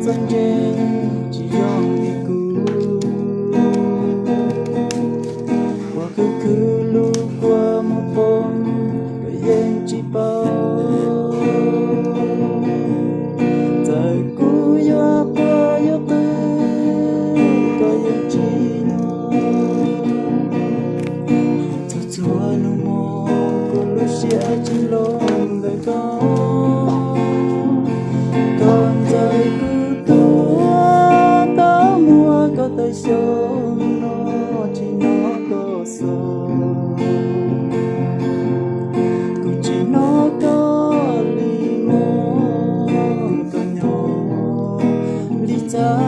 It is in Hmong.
txawj ntse tsis yog li kuv, uas khwv khwv lub kua muag poob, koj yeej tsis paub. Txawm kuv yuav quaj yuav qw, koj yeej tsis hnov. Txhua txhua hnub no kuv lub siab tsis loj ntawm koj, koj ntxeev kuv tuag, tau muab koj tawm xyoo no tsis hnov koj xov. Kuv tsis hnov koj li mog, koj nyob li cas?